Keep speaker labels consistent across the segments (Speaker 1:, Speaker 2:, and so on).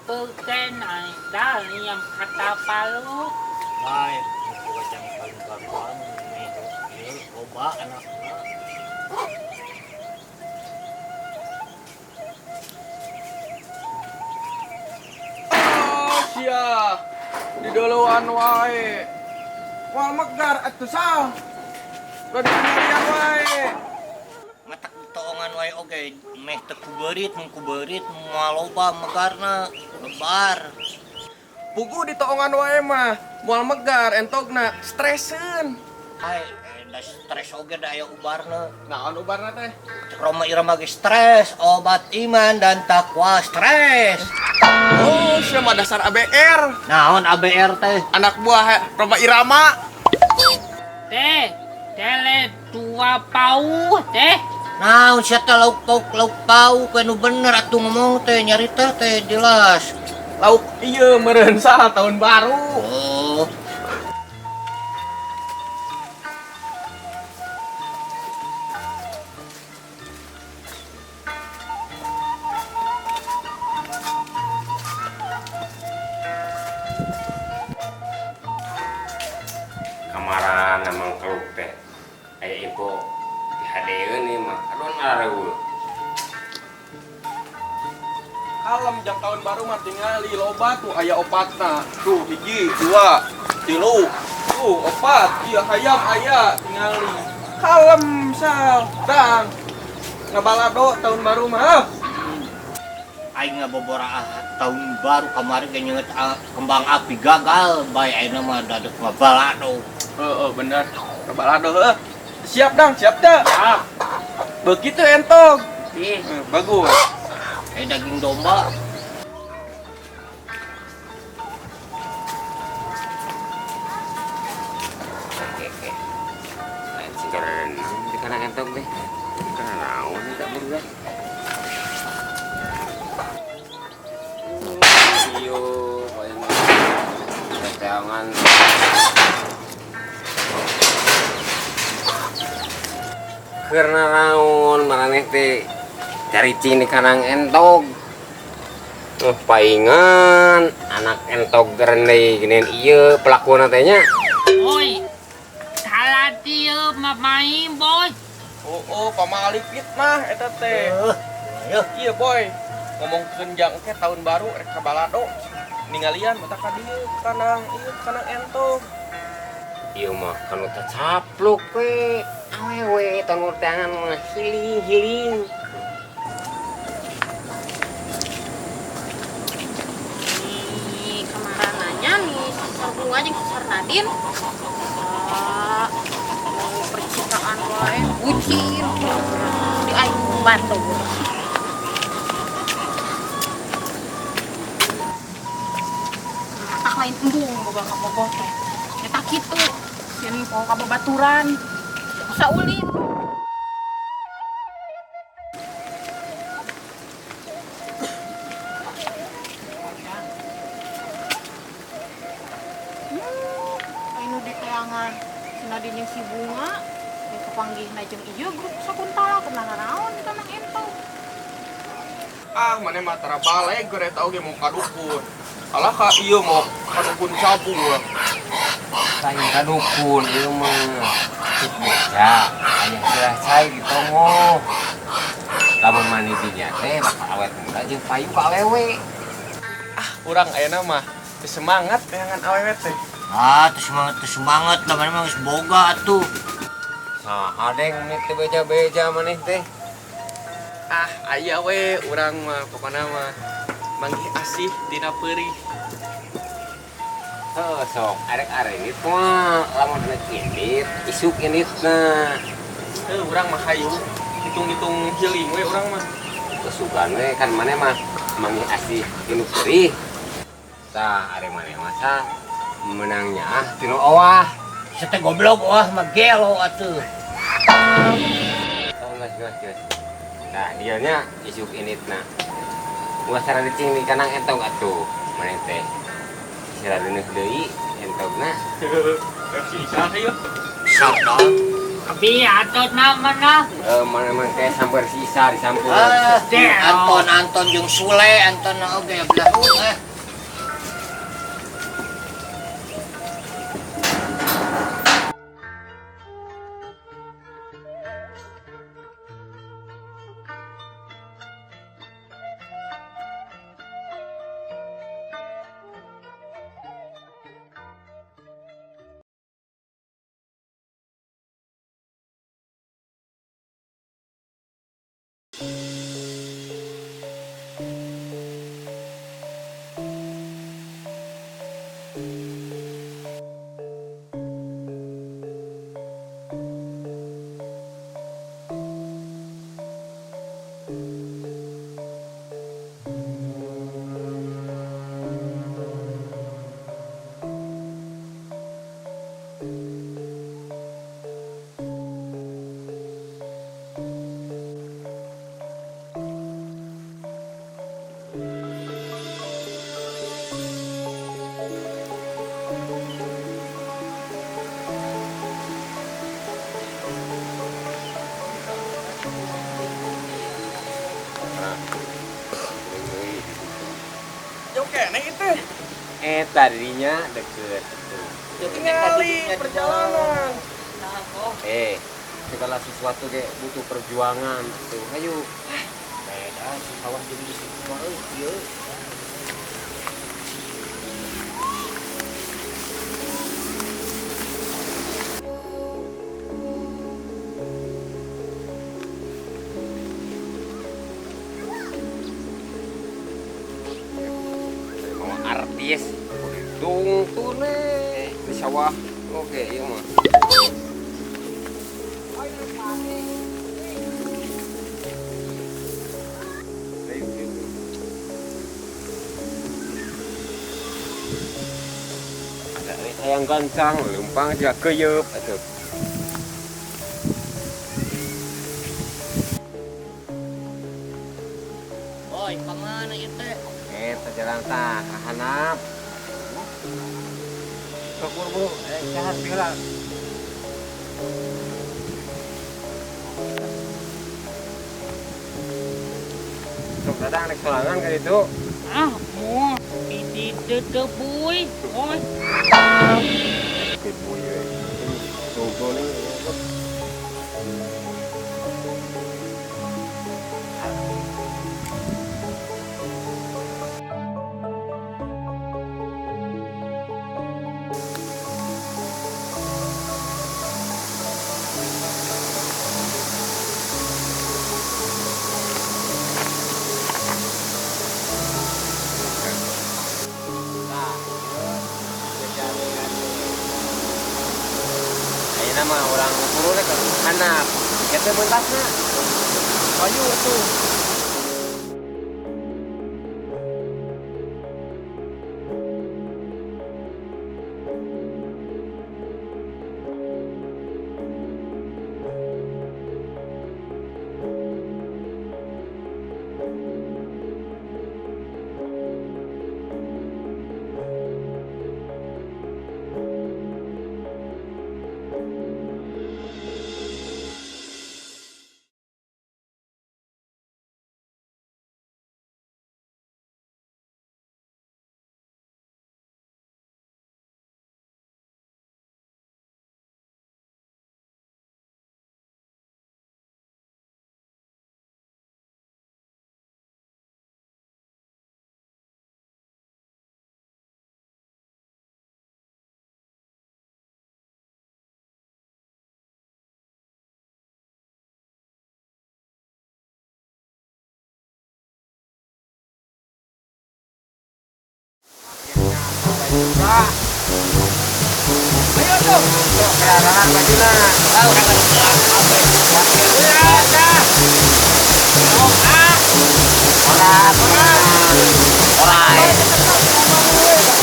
Speaker 1: Peken dah yang kata palu.
Speaker 2: Baik, boga jang tahun baruan meh ieu loba anakna.
Speaker 3: Oh, sia. Di duluan wae. Moal megar atuh sal. Udah duluan wae.
Speaker 2: Matak toongan wae oge meh teu kubeurit mun kubeurit moal loba megarna lebar.
Speaker 3: Pugu di toongan wae mah moal megar entogna streseun.
Speaker 2: Ai, da stres oge da aya ubarna.
Speaker 3: Naon ubarna teh?
Speaker 2: Roma Irama ge stres, obat iman dan takwa stres.
Speaker 3: Oh, sia mah dasar ABR.
Speaker 2: Naon ABR teh?
Speaker 3: Anak buah Roma Irama.
Speaker 1: Teh, tele dua pau teh.
Speaker 2: Naon sia teh lauk pauk lauk pauk anu bener atuh ngomong teh nyarita teh jelas.
Speaker 3: Lauk ieu meureun sah tahun baru.
Speaker 2: Oh.
Speaker 4: Kamaran emang keluk teh aya info di hadeeun ieu mah aduh areueuh.
Speaker 3: Kalem jam tahun baru mah tingali loba tuh aya opatna. Tuh hiji, dua, tilu, tuh opat, iya hayam aya tingali. Kalem sal, dang. Ngabalado tahun baru mah.
Speaker 2: Aing ngaboboraah tahun baru kamari ge nyeungeut kembang api gagal, bae ayeuna mah dadek ngabalado.
Speaker 3: Heeh, bener. Ngabalado heuh. Siap dang, siap teh.
Speaker 1: Siap.
Speaker 3: Begitu entog.
Speaker 1: Ih,
Speaker 3: Bagus.
Speaker 2: Daging domba.
Speaker 4: Oke. Lain sing karenang di kana entog teh. Kana naon eta budak. Iyo, paling jangan karena naon maraneh teh caricing di kanang entog. Oh, paingan anak entog rendei ginian ieu pelakuan teh nya.
Speaker 1: Oi. Salah dia main boy.
Speaker 3: Oh, oh, pamali fitnah eta teh.
Speaker 2: Ayo.
Speaker 3: Iya boy. Ngomongkeun jang ke tahun baru rek ka balado. Ningalian mata ka dieu kanang ieu kanang entog.
Speaker 4: Ieu mah kanu capluk we. Awewe tanu tangan mah hiling-hiling.
Speaker 5: Nih, kemarananya nih Sar Bunga jeung Sar Nadine. Mau percintaan wae bucin. Di aing bantu. Tak lain embung boga kabogoh teh. Eta kitu, sieun poho ka babaturan. Bisa ulin. Anu di tayangan si Nadine jeung si Bunga yang kepanggihna jeung ieu grup Sakuntala kumaha naon di tanang entog.
Speaker 3: Ah, maneh mah tara baleg geura eta oge mau ka dukun. Alah ka ieu mau ka dukun sabu.
Speaker 4: Lain ka dukun ieu mah. Cik beja, aya sirah cai di tongoh. Lamun mani dinya teh bakal awet muda jeung payu ka awewe.
Speaker 3: Ah, urang ayeuna mah teu semangat neangan awewe teh.
Speaker 2: Ah, teu semangat lah maneh mah geus boga atuh.
Speaker 4: Saha deng menit teh beja-beja maneh teh.
Speaker 3: Ah, aya we urang mah pokona mah manggih asih dina peurih.
Speaker 4: Heuh, sok arek-arek mah lamun rek indit, isuk inditna.
Speaker 3: Heuh, urang mah hayu hitung-hitung healing we urang mah.
Speaker 4: Kesukaan we kan maneh mah manggih asih tinu peurih. Tah, arek maneh mah sah menangnya ah tinu owah.
Speaker 2: Sia teh goblok owah mah gelo atuh.
Speaker 4: Oh, geus geus geus. Tah, dieu nya isuk inditna. Ulah sararicing di kanang entog atuh maneh teh. Sira deuneuh deui entogna.
Speaker 3: Si Isal ieu.
Speaker 2: Sadar.
Speaker 1: Abi atuh na mana?
Speaker 4: Mana teh samper sisa disampur.
Speaker 2: Anton Anton jeung Sule Anton oge belah eh.
Speaker 4: Tadinya deket tuh.
Speaker 3: Tinggali perjalanan.
Speaker 4: Segala sesuatu kayak butuh perjuangan tuh. Ayo.
Speaker 2: Beda si sawah jadi di situ mah euy ieu.
Speaker 4: Mau artis tungtune di sawah. Oke, iya mah. Ada hayang gancang, lempang juga keyeup atuh.
Speaker 2: Oi, ka mana ieu teh?
Speaker 4: Eta jalan tah ka handap. Sok buru-buru, sehat heula. Sok dadang rek sorangan ka ditu.
Speaker 1: Ah, moal di ditu teu buy. Oi.
Speaker 4: Teu buy we. Tunggu nih. Ayeuna mah urang turun ke handap. Eta bentasna.
Speaker 3: Ayo tuh.
Speaker 4: Ayo tuh. Keraran bajuna. Ah, urang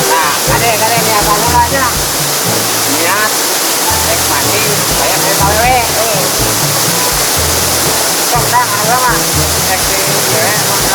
Speaker 4: Nah, kade niat aja. Niat rek mandi bayar dari awewe. Sok dah anu mah. Rek di ieu mun.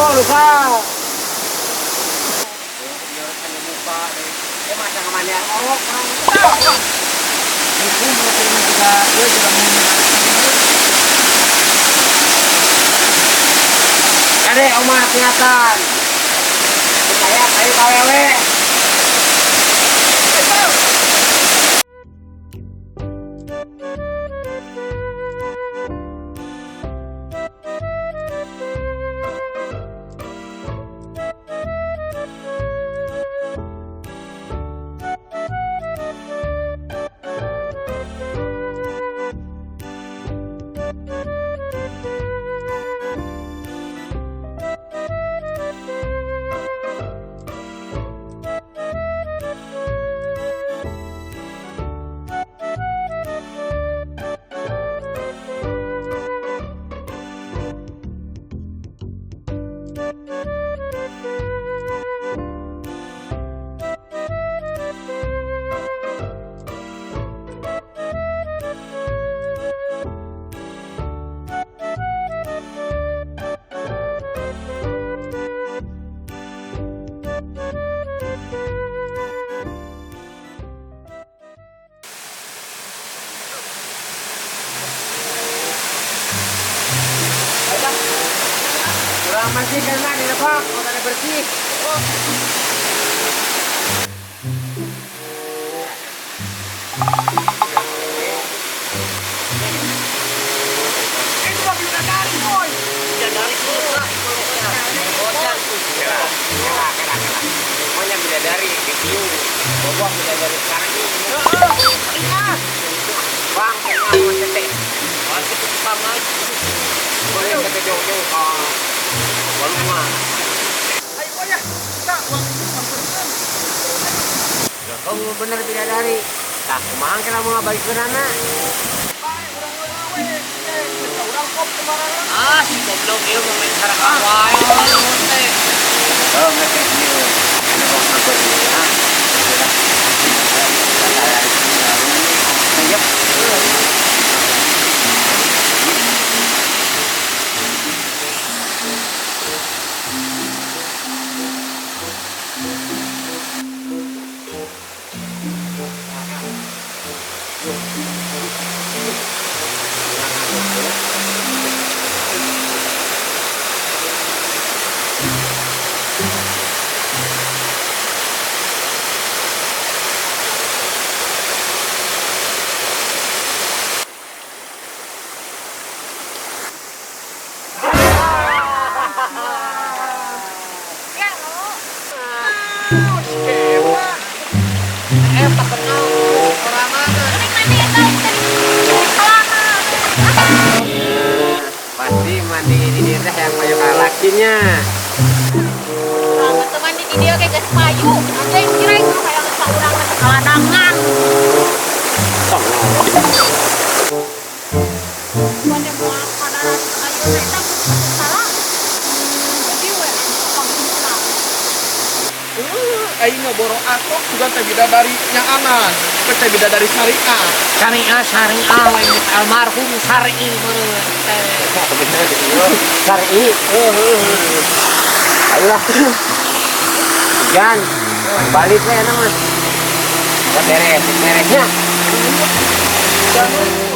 Speaker 4: Luka. Ieu teh buka deui. Eh masa ngamandian orok urang.
Speaker 1: Itu juga dia juga mau.
Speaker 4: Kade omah kelihatan. Saya kayu kawewe. Kurang masih karena di depan, kotanya bersih.
Speaker 3: Itu mah bidadari, boy.
Speaker 2: Bidadari kulo.
Speaker 4: Kela, kela, kela, kela. Pokoknya bidadari, ditiu. Bobok bidadari sekarang ini. Bang, tengah mau cetek.
Speaker 2: Masih sama.
Speaker 4: Boleh cetek jauh-jauh ke walungan.
Speaker 3: Ayo boy ya. Kita uang itu sampeurkeun.
Speaker 4: Kamu bener bidadari. Tah, kumaha kira mau ngabagikeun anak?
Speaker 3: Bae urang heula we. Kita urang kop kemarin.
Speaker 2: Ah, si goblok ieu mah main saraka wae. Teh.
Speaker 4: Oh, nggak kayak gini. Ini kok sampeurkeun. Ayo.
Speaker 5: Ya lo.
Speaker 2: Tak kenal orang mana.
Speaker 5: Mending mandi eta tadi celana.
Speaker 4: Pasti mandi di dia teh yang payu lakinya.
Speaker 5: Nah, teman di dia kayak geus payu. Anjing kira itu hayang saurang mah sakaladangan. Mande moal kadaran ayeuna eta salah. Jadi we panggilna.
Speaker 3: Aing ngaboro atok juga teh bidadari nyaangan. Teh bidadari syariah.
Speaker 2: Syariah syariah lain almarhum syari meureun teh.
Speaker 4: Bener gitu. Syar'i. Ayolah. Hujan. Balik we enak mah. Beres, beresnya.
Speaker 3: Jangan.